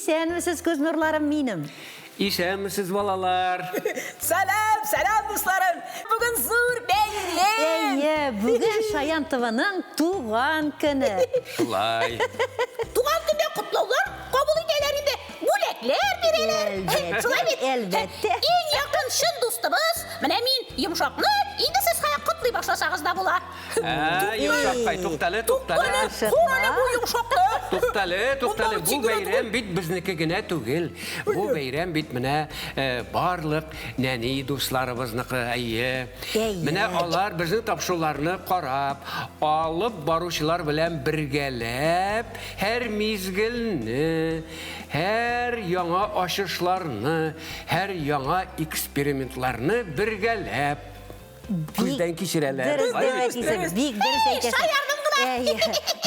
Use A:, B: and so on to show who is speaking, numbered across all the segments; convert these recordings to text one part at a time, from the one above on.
A: Исәнмесез, күз нурларым минем.
B: Исәнмесез, балалар.
C: Сәлам, сәлам, дусларым. Бүген зур бәйрәм.
A: Әйе, бүген Шаян ТВның туган көне.
B: Шулай.
C: Туган көндә котлаулар кабул итәләр инде, бүләкләр бирәләр.
A: Әлбәттә,
C: Шулай бит?
A: әлбәттә.
C: Иң якын чын дустыбыз, менә мин Йомшакны, инде сез хәя котлый башласагыз да була.
B: Ә, Йомшаккай, туктале, туктале.
C: Кара бу йомшакны.
B: Туктале, туктале, бу бәйрәм бит безнеке генә түгел. Бу бәйрәм бит менә э, барлык нәни дусларыбызныкы, әйе. Менә алар безнең тапшыруларны карап, алып баручылар белән бергәләп, һәр мизгелне, һәр яңа ачышларны, һәр яңа экспериментларны бергәләп күздән кичерәләр.
A: Дөрес дәү әтисе, бик дөрес әйтәсең.
C: Шаярдым гына.
A: Әйе.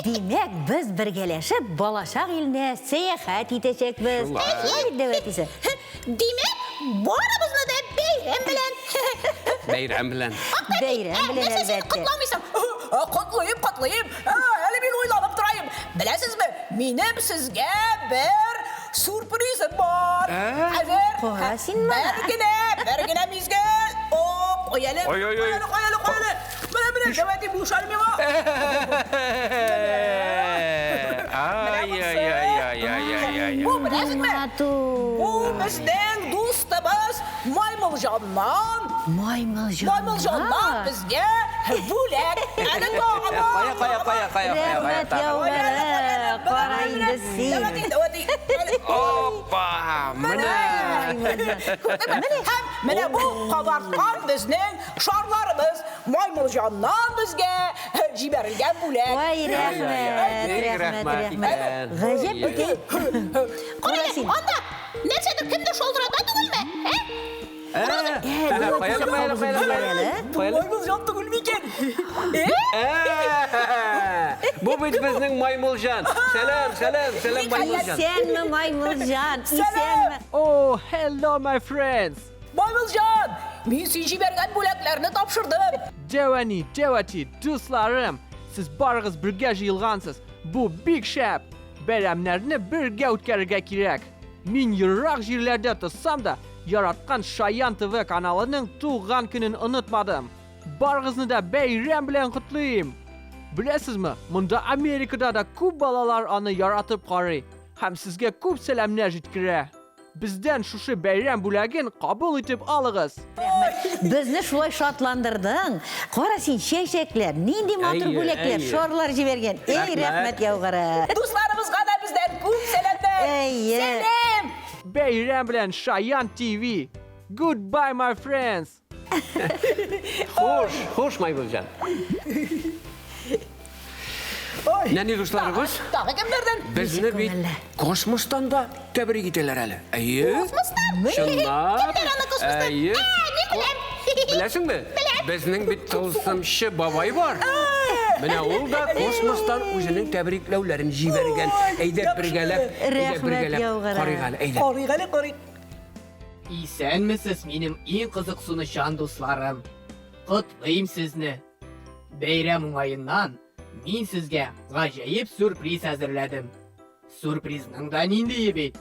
A: Димәк, без бергәләшеп балачак иленә сәяхәт итәчәкбез.
B: Шулай.
A: Шулай бит, дәү әтисе.
C: Димәк, барыбызны да бәйрәм белән.
B: Бәйрәм белән.
A: Бәйрәм белән,
C: Нәрсә син
A: әлбәттә.
C: котламыйсың? Котлыйм, котлыйм. Әле мин уйланып торайым. Беләсезме, минем сезгә бер сюрпризым бар. Хәзер.
A: Кара син моны.
C: Бер генә, бер генә мизгел. О, кой әле.
B: Ой, ой, ой.
C: Кой әле, кой әле, кой әле. Менә, менә, дәвәти бу шар миңа.
B: Ай, ай, ай, ай, ай, ай, ай.
C: Бу беләсезме?
A: Матур.
C: Бу безнең дустыбыз Маймылҗаннан.
A: Маймылҗаннан.
C: Маймылҗаннан безгә бүләк. Әле тагы бар.
B: Кая, кая, кая, кая, кая, кая,
A: Рәхмәт
B: тагы.
A: яугыры, кара инде син.
B: Опа, менә.
C: Һәм менә бу кабарткан безнең шарларыбыз. Маймылҗаннан безгә җибәрелгән бүләк.
A: Вай, рәхмәт,
B: Бик
A: рәхмәт,
B: рәхмәт
A: рәхмәт.
B: икән.
A: Гаҗәп бит, әй. Кара син.
C: Анда нәрсәдер кемдер шалтырата түгелме? Ә?
B: Ә,
A: Ә,
B: кая, кая, кая, кая, кая, кая.
C: Маймылҗан түгел микән?
B: Ә, Бу бит безнең Маймылҗан. Сәлам, сәлам, сәлам, Маймылҗан.
A: Исәнме, Маймылҗан, исәнме.
D: Oh, hello, my friends!
C: Маймылҗан, мин син җибәргән бүләкләрне тапшырдым.
D: Дәү әни, дәү әти, дусларым! Сез барыгыз бергә җыелгансыз. Бу бик шәп! Бәйрәмнәрне бергә үткәрергә кирәк. Мин ерак җирләрдә торсам да, яраткан Шаян ТВ каналының туган көнен онытмадым. Барыгызны да бәйрәм белән котлыйм! Беләсезме, монда Америкада да күп балалар аны яратып карый һәм сезгә күп сәламнәр җиткерә. Бездән шушы бәйрәм бүләген кабул итеп алыгыз.
A: Безне шулай шатландырдың. Кара син, чәчәкләр, нинди матур
B: Әйе,
A: бүләкләр,
B: әйе.
A: шарлар җибәргән. Эй,
B: Рәхмәт.
A: рәхмәт яугыры.
C: Дусларыбызга да бездән күп сәламнәр.
A: Әйе.
C: Сәлам!
D: Бәйрәм белән Шаян ТВ! Goodbye, my friends!
B: Хуш, хуш, Маймылҗан. Нәни дусларыбыз,
C: Тагы кемнәрдән?
B: безне бит
A: күңелле.
B: космостан да тәбрик итәләр әле. Әйе.
C: Космостан?
B: Чынлап.
C: Кемнәр аны космостан?
B: Әйе.
C: Ә, мин беләм.
B: Беләсеңме? Безнең бит тылсымчы бабай бар. Менә ул да космостан үзенең тәбрикләүләрен җибәргән. Әйдә бергәләп, әйдә
A: Рәхмәт
B: бергәләп
A: яугыры.
B: карыйк әле, әйдә.
C: Карыйк әле, карыйк.
E: Исәнмесез, минем иң кызыксынучан дусларым. Котлыйм сезне. Бәйрәм уңаеннан мин сезгә гаҗәеп сюрприз әзерләдем. Сюрпризның да ниндие бит.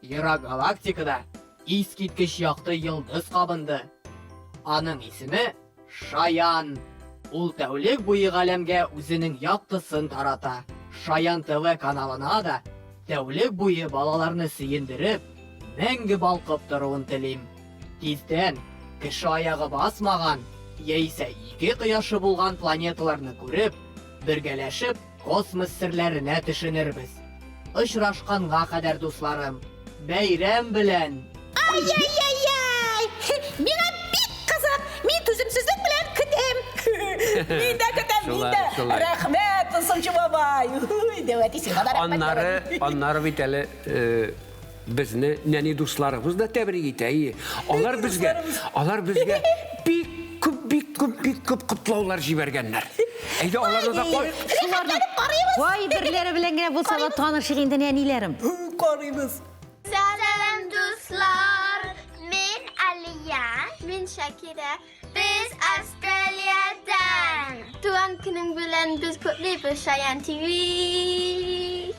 E: Ерак галактикада искиткеч якты йолдыз кабынды. Аның исеме Шаян. Ул тәүлек буе галәмгә үзенең яктысын тарата. Шаян ТВ каналына да тәүлек буе балаларны сөендереп, мәңге балкып торуын телим. Тиздән кеше аягы басмаган яисә ике кояшы булган планеталарны күреп, бергәләшеп космос серләренә төшенербез. Очрашканга кадәр, дусларым, бәйрәм белән!
C: Ай-яй-яй-яй! Миңа бик кызык! Мин түземсезлек белән көтәм. Мин дә көтәм, мин
B: Шулай,
C: дә.
B: шулай.
C: Рәхмәт, тылсымчы бабай. Уй, дәү әти, сиңа да рәхмәт.
B: Аннары, аннары бит әле э, безне нәни дусларыбыз да тәбрик итә. Әйе. Алар безгә, алар безгә бик күп, бик күп, бик күп котлаулар җибәргәннәр. Әйдә, аларны да карыйк.
A: Шуларның кайберләре белән генә булса да танышыйк инде, нәниләрем.
C: Карыйбыз.
F: Сәлам, дуслар! Мин Алия, мин Шакира. Без Австралиядән. Туган көнең белән без котлыйбыз, Шаян ТВ.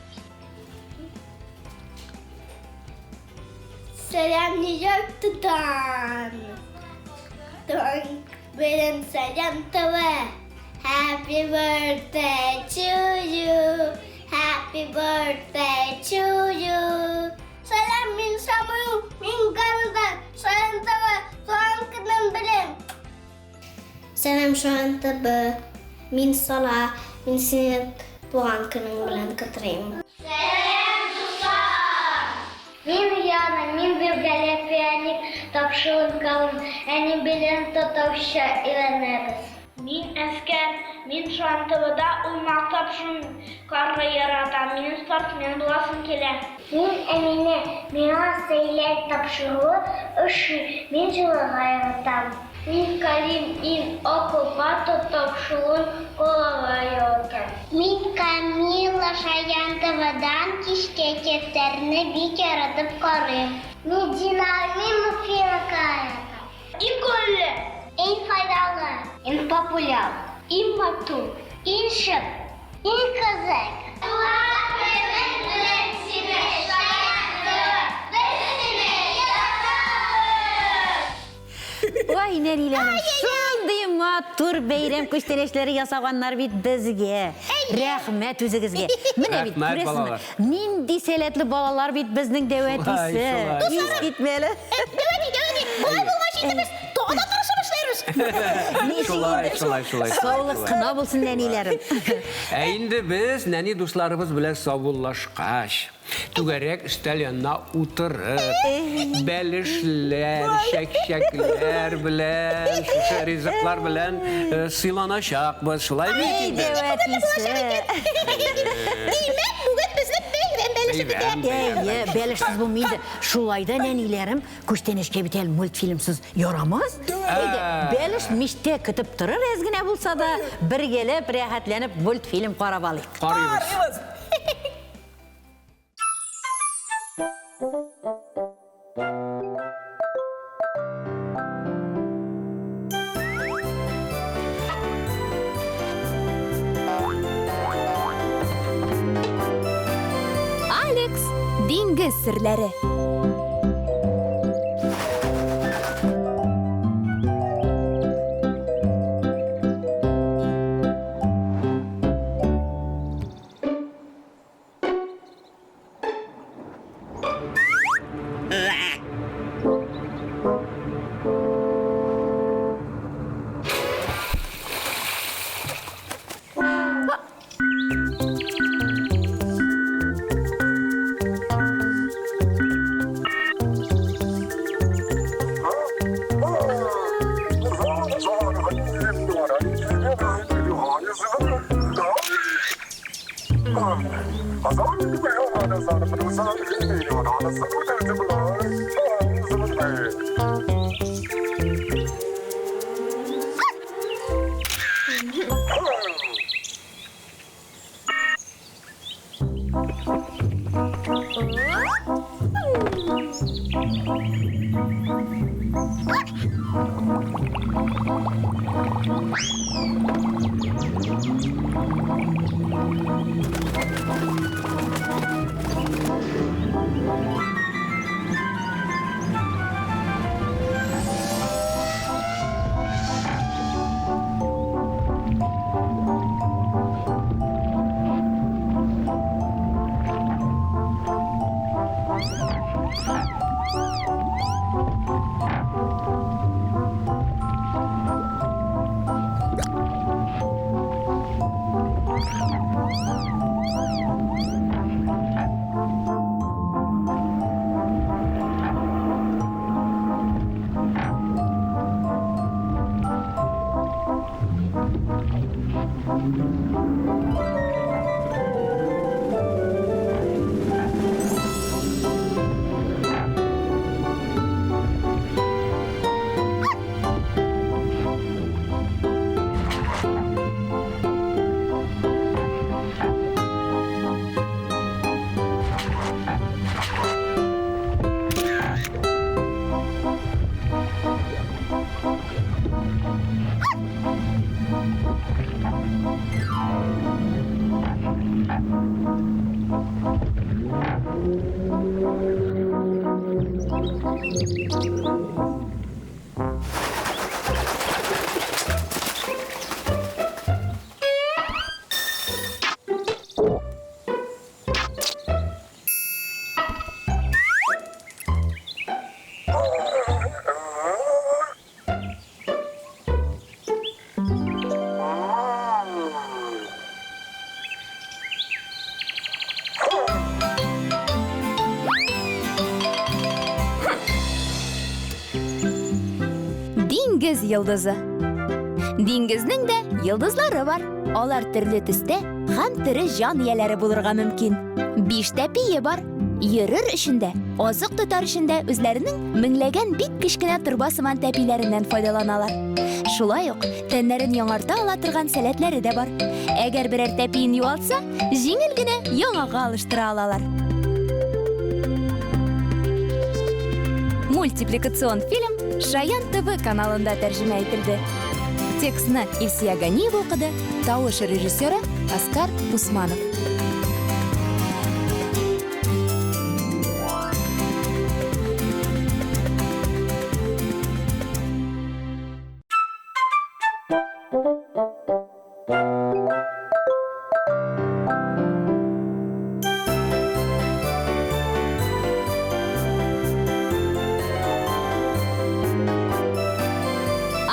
F: Сәлам Нью-Йорктан. Туган белән сәлам ТВ. Happy birthday to you. Happy birthday to you. Сәлам, мин Самуил, мин Ганадан. Сәлам ТВ, туган көнең белән. Сәлам Шаян ТВ. Мин Сара, мин сине туган көнең белән котлыйм. Сәлам, дуслар! Мин Яна, мин бергәләп пряник тапшыруын калым, әни белән татарча өйрәнәбез. Мин Әскәр, мин Шаян ТВда уймак тапшыруын карарга яратам, минем спортсмен буласым килә. Мин Әминә, миңа Сәйлән тапшыруы ошый, мин җырларга яратам. Мин Карим, мин Око-Пато тапшыруын карарга яратам. Мин Камилла, Шаян ТВдан кичке кәфтәрне бик яратып карыйм. Мин Динара, мин мультфильм карарга яратам. Иң күңелле. Иң файдалы. Иң популяр. Иң матур. Иң шәп. Иң кызык. Туган көнең белән сине, Шаян ТВ! Без сине яратабыз!
A: Ой, нәниләрем, шундый матур бәйрәм күчтәнәчләре ясаганнар бит безгә. Рәхмәт үзегезгә. Менә бит,
B: Рәхмәт,
A: күрәсезме,
B: балалар.
A: нинди сәләтле балалар бит безнең дәү
B: Шулай,
A: әтисе.
B: шулай.
A: Искитмәле.
C: Дәү әти, дәү әти, болай булгач инде без тагын да тырышып эшләрбез.
B: Шулай, шулай, шулай.
A: Саулык кына булсын, нәниләрем.
B: Ә инде без нәни дусларыбыз белән саубуллашкач, түгәрәк өстәл янына утырып, бәлешләр, чәкчәкләр белән, шушы ризыклар белән сыйланачакбыз. Шулай бит
A: Эй,
B: инде?
A: дәү әтисе.
C: Димәк, бүген безне бәйрәм бәлеше көтә.
B: Бәйрәм, бәйрәм.
A: Әйе, бәлешсез булмый инде. Шулай да, нәниләрем, күчтәнәчкә бит әле мультфильмсыз ярамас. Әйдә, бәлеш мичтә көтеп торыр әз генә булса да, бергәләп, рәхәтләнеп мультфильм карап алыйк.
B: Карыйбыз.
C: Карыйбыз.
G: Алекс диңгез серләре. Диңгез йолдызы. Диңгезнең дә йолдызлары бар. Алар төрле төстә һәм тере җан ияләре булырга мөмкин. Биш тәпие бар. Йөрер өчен дә, азык тотар өчен дә үзләренең меңләгән бик кечкенә торба сыман тәпиләреннән файдаланалар. Шулай ук тәннәрен яңарта ала торган сәләтләре дә бар. Әгәр берәр тәпиен югалтса, җиңел генә яңага алыштыра алалар. Мультипликацион фильм Шаян ТВ каналында тәрҗемә ителде. Текстны Илсия Ганиева укыды, тавыш режиссеры Оскар Усманов.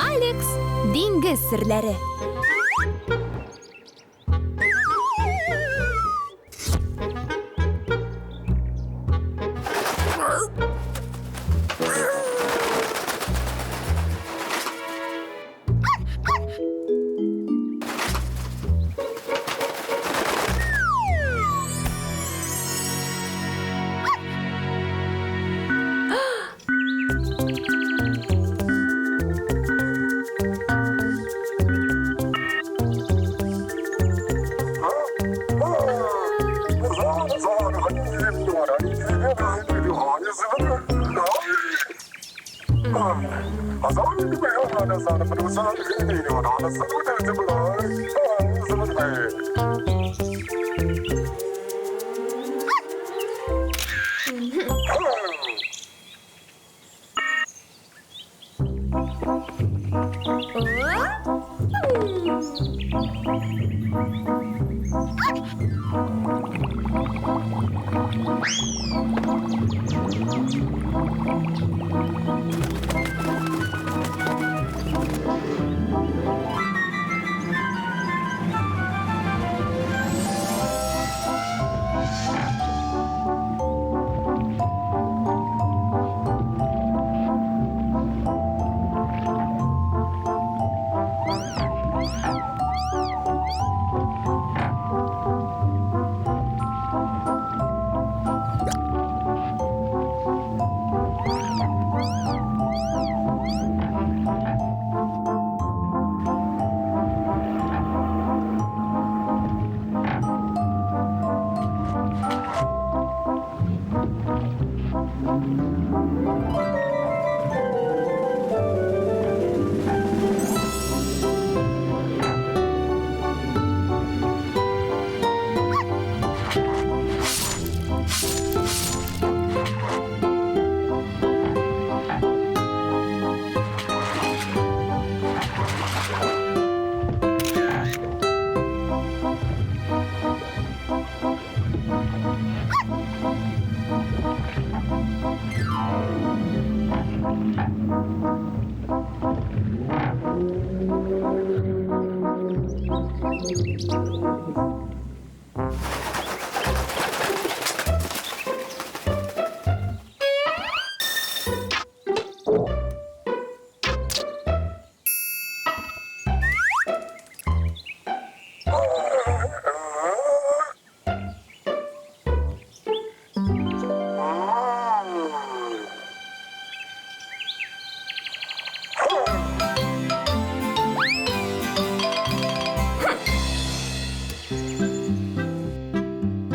G: Алекс, диңгез серләре.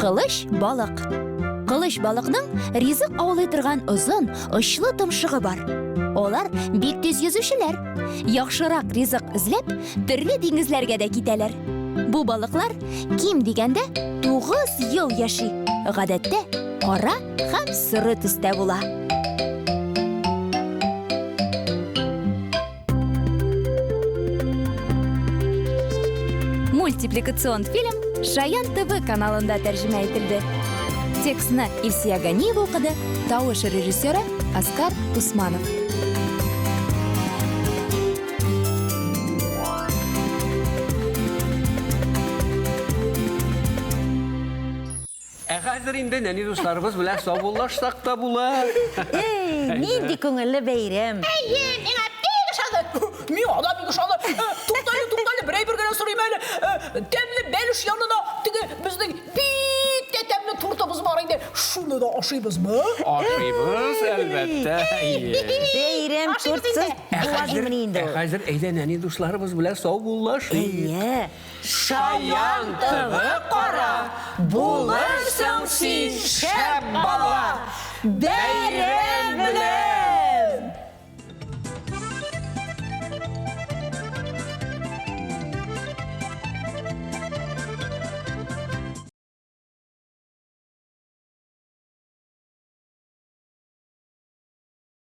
G: Кылыч балык. Кылыч балыкның ризык аулый торган озын, очлы томшыгы бар. Алар бик тиз йөзүчеләр. Яхшырак ризык эзләп, төрле диңгезләргә дә китәләр. Бу балыклар ким дигәндә 9 ел яши. Гадәттә, кара һәм соры төстә була. Мультипликацион фильм Шаян ТВ каналында тәрҗемә ителде. Текстны Илсия Ганиева укыды, тавыш режиссеры Оскар Усманов.
B: Ә хәзер инде нәни дусларыбыз белән саубуллашсак та була.
A: Эй, нинди күңелле бәйрәм.
C: Әйе, миңа бик ошады. әле, тәмле бәлеш янына теге безнең бик тә тәмле тортыбыз бар инде. Шуны да ашыйбызмы?
B: Ашыйбыз, әлбәттә.
A: Бәйрәм тортсыз була инде.
B: Ә хәзер әйдә нәни дусларыбыз белән саубуллашыйк.
A: Әйе.
B: Шаян ТВ кара, булырсың син шәп бала.
A: Бәйрәм!